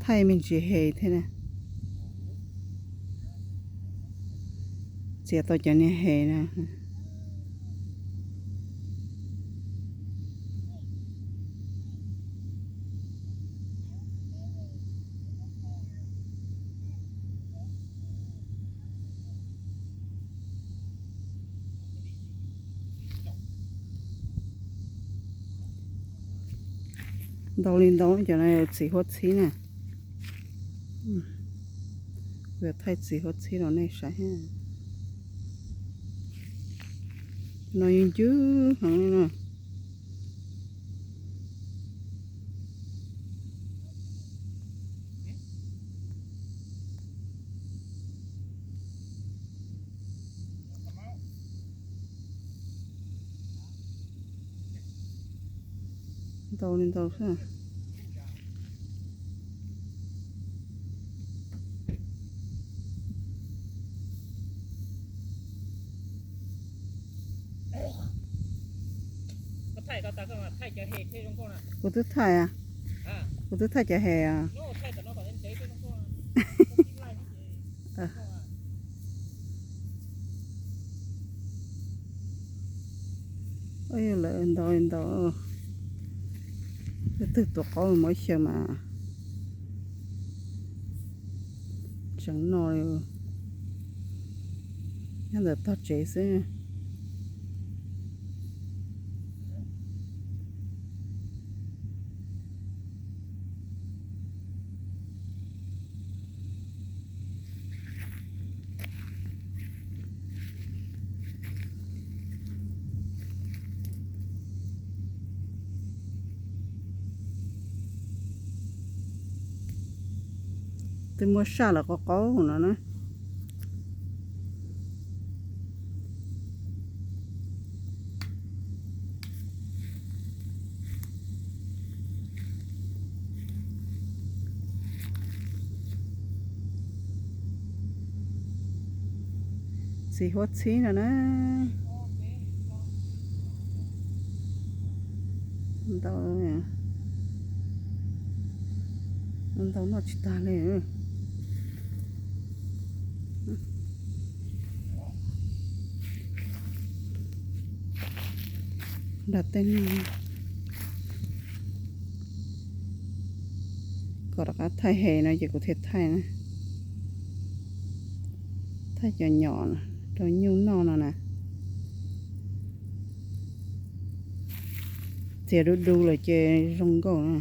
Thaij me ntsis hes thiab na. Txiav tau cov niag hes na. Ntau li ntau cov no txiv huab txhib na. Kuv yuav thaij txiv huab txhib rau nej saib. No yeej ncwb heev li na. Ntau li ntau xwb. Kuv twb thaij, kuv twb thaij cov hes os. Lawv ntau ntau, leej twg tuav qaub muab xyaw mas tseem noj li. Nyob ntawm tog tsev xwb. Twb muab saj lawm qaub qaub no na. Txiv huab txhib no na. Ntau, ntau noj tsis tag li. Nram tej no kom rov qab thaij hes no ces kuv thiaj thaij na. Thaij cov nyom rau nyuj noj no na. Txiav du du lawm ces zoo nkauj na.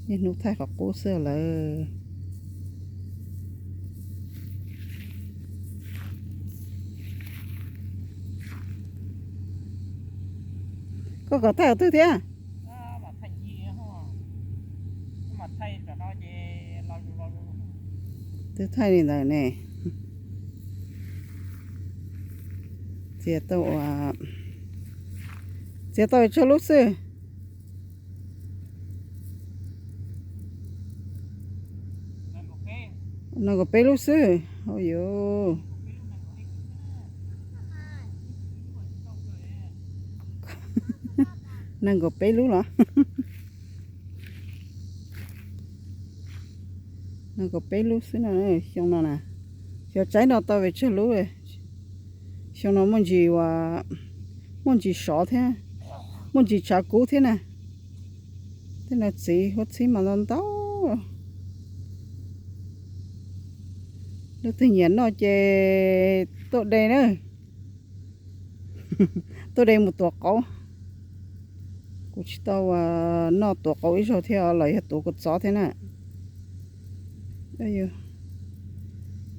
Niaj hnub thaij qhov qub xwb lawm. Koj kom thaij qhov twg thiab? Twb thaij li ntawd ne. Txiav tau, txiav tau tsawg lub xwb? Nees nkaum peb lub xwb. Au yus, nees nkaum peb lub los? Nees nkaum peb lub xwb no, xyoo no na. Xyov tsaib no tau pes tsawg lub. Xyoo no muaj ntsis, muaj ntsis sov thiab, muaj ntsis tshav kub thiab na. Tej no txiv huab txhib mas ntau ntau. Leej twg nyiam noj ces tuaj de na. Tuaj de mus tuav qaub. Kuv tsis tau noj tuav qaub ib zaug thiab los yog tuav kua txob thiab na.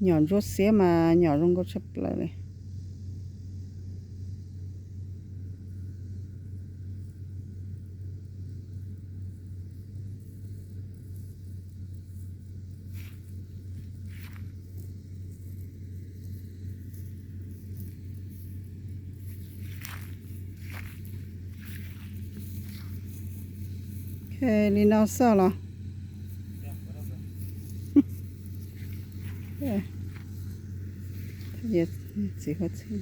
Nyom ntsuab xiab mas nyom zoo nkauj tshaj plaws li. Li no xwb los? Txiv huab txhib.